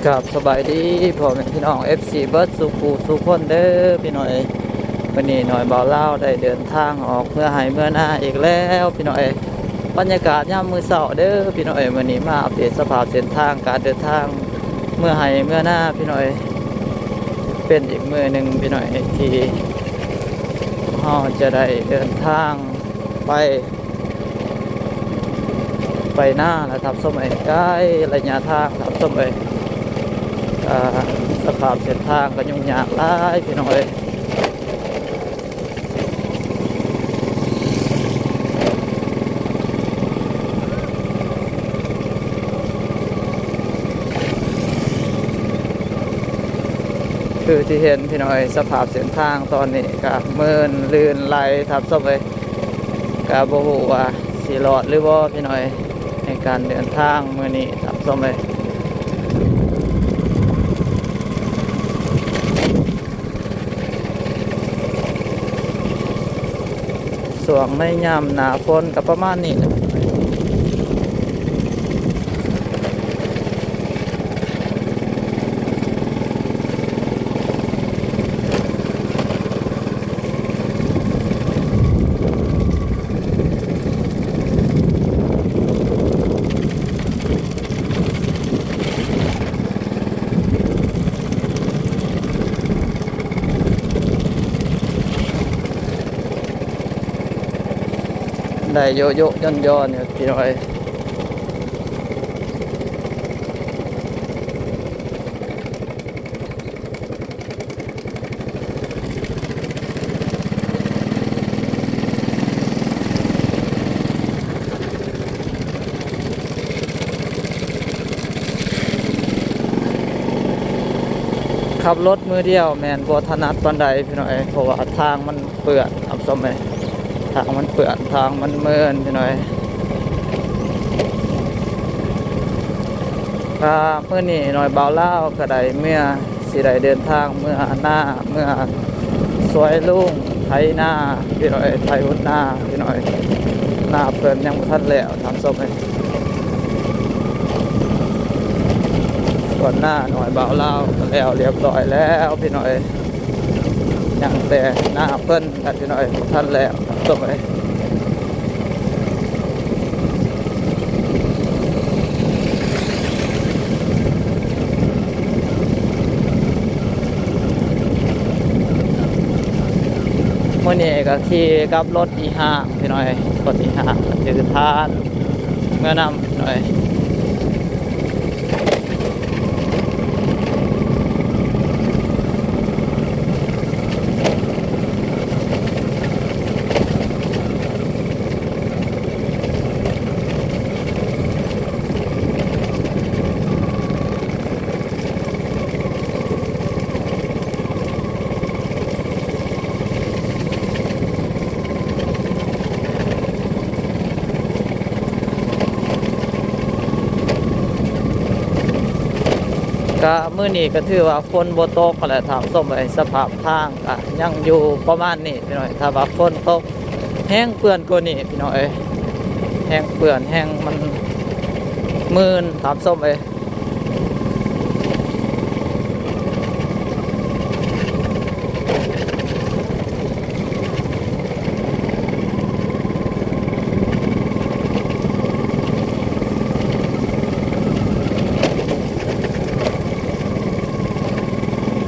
ກາບສະບາຍດີພໍ່ແມ່ພີ່ນ້ອງ ເອັຟຊີ ເບິດສູ່ຜູ້ສູ່ຄົນເດີພີ່ນ້ອງເອີຍ. ມື້ນີ້ນ້ອຍບ່າວລາວໄດ້ເດີນທາງອອກເມືອໄຮ່ເມືອນາອີກແລ້ວພີ່ນ້ອງເອີຍ. ບັນຍາກາດຍາມມື້ເຊົ້າເດີພີ່ນ້ອງເອີຍ. ມື້ນີ້ມາອັບເດດສະພາບເສັ້ນທາງການເດີນທາງເມືອໄຮ່ເມືອນາພີ່ນ້ອງເອີຍ. ເປັນອີກມື້ໜຶ່ງພີ່ນ້ອງເອີຍ ທີ່ເຮົາຈະໄດ້ເດີນທາງໄປ ໄປນາລະທ່ານຜູ້ຊົມເອີຍ. ໄກໄລຍະທາງທ່ານຜູ້ຊົມເອີຍ. ກະສະພາບເສັ້ນທາງກະຫຍຸ້ງຍາກຫຼາຍພີ່ນ້ອງເອີຍ. ຄືທີ່ເຫັນພີ່ນ້ອງເອີຍ ສະພາບເສັ້ນທາງຕອນນີ້ກະມື່ນລື່ນໄຫຼທ່ານຜູ້ຊົມເອີຍ. ກະບໍ່ຮູ້ວ່າຊິລອດຫຼືບໍ່ພີ່ນ້ອງເອີຍ ໃນການເດີນທາງມື້ນີ້ທ່ານຜູ້ຊົມເອີຍ. ຊ່ວງໃນຍາມໜ້າຝົນກະປະມານນີ້ແຫຼະ. ໄດ້ໂຍໂຍຍໍ່ໆ ຢູ່ພີ່ນ້ອງເອີຍ. ຂັບລົດມືດຽວແມ່ນບໍ່ຖະໜັດປານໃດພີ່ນ້ອງເອີຍ ເພາະວ່າທາງມັນເປື້ອນ ທ່ານຜູ້ຊົມເອີຍ. ທາງມັນເປື້ອນ ທາງມັນເມີນພີ່ນ້ອງເອີຍ. ກະມື້ນີ້ນ້ອຍບ່າວລາວກະໄດ້ເມືອ ຊິໄດ້ເດີນທາງເມືອນາ ເມືອຊ່ວຍລຸງໄຖນາພີ່ນ້ອງເອີຍ ໄຖຫົດນາພີ່ນ້ອງເອີຍ. ນາເພິ່ນຍັງບໍ່ທັນແລ້ວທ່ານຜູ້ຊົມເອີຍ. ສ່ວນນານ້ອຍບ່າວລາວກະແລ້ວລຽບຮ້ອຍແລ້ວພີ່ນ້ອງເອີຍ. ຍັງແຕ່ນາເພິ່ນ ພີ່ນ້ອງເອີຍ ບໍ່ທັນແລ້ວ ທ່ານຜູ້ຊົມເອີຍ. ມື້ນີ້ກະຂີ່ກັບລົດອີ່ຫ້າງພີ່ນ້ອງເອີຍ ລົດອີ່ຫ້າງກະຖືຖ່ານເມືອນຳພີ່ນ້ອງເອີຍ. ກະມື້ນີ້ກະຖືວ່າຝົນບໍ່ຕົກຫັ້ນແຫຼະທ່ານຜູ້ຊົມເອີຍ. ສະພາບທາງກະຍັງຢູ່ປະມານນີ້ພີ່ນ້ອງເອີຍ. ຖ້າວ່າຝົນຕົກແຮງເປື້ອນກວ່ານີ້ພີ່ນ້ອງເອີຍ ແຮງເປື້ອນ ແຮງມັນມື່ນທ່ານຜູ້ຊົມເອີຍ.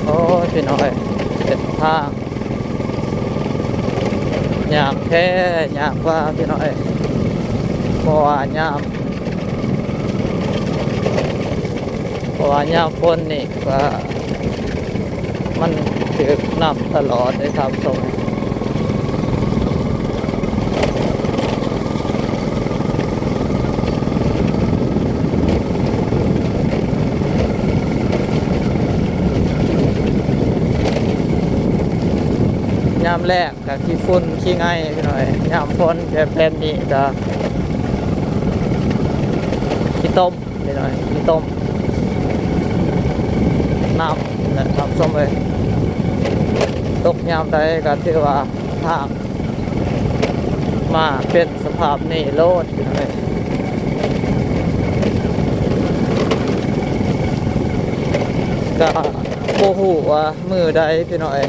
ໂອ້ຍ ພີ່ນ້ອງເອີຍ ເສັ້ນທາງ ຍາກແທ້ຍາກວ່າພີ່ນ້ອງເອີຍ. ເພາະວ່າຍາມ ເພາະວ່າຍາມຝົນນີ້ກະມັນຖືກນ້ຳຕະຫຼອດເດ້ທ່ານຜູ້ຊົມ. ຍາມແລ້ງກະຂີ້ຝຸ່ນຂີ້ໄງ່ພີ່ນ້ອງເອີຍ. ຍາມຝົນແບບ ແບບນີ້ກະຂີ້ຕົມ ພີ່ນ້ອງເອີຍ ຂີ້ຕົມ ນ້ຳແຫຼະທ່ານຜູ້ຊົມເອີຍ. ຕົກຍາມໃດກະຖືວ່າທາງມາເປັນສະພາບນີ້ໂລດພີ່ນ້ອງເອີຍ. ກະບໍ່ຮູ້ວ່າມື້ໃດພີ່ນ້ອງເອີຍ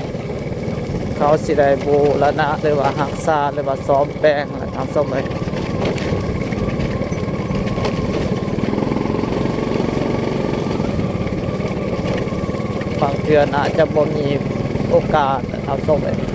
ເຂົາຊິໄດ້ບູລະນະ ຫຼືວ່າຮັກສາ ຫຼືວ່າສ້ອມແປງແຫຼະທ່ານຜູ້ຊົມເອີຍ. ບາງເທື່ອໜ້າຈະບໍ່ມີໂອກາດແຫຼະທ່ານຜູ້ຊົມເອີຍ.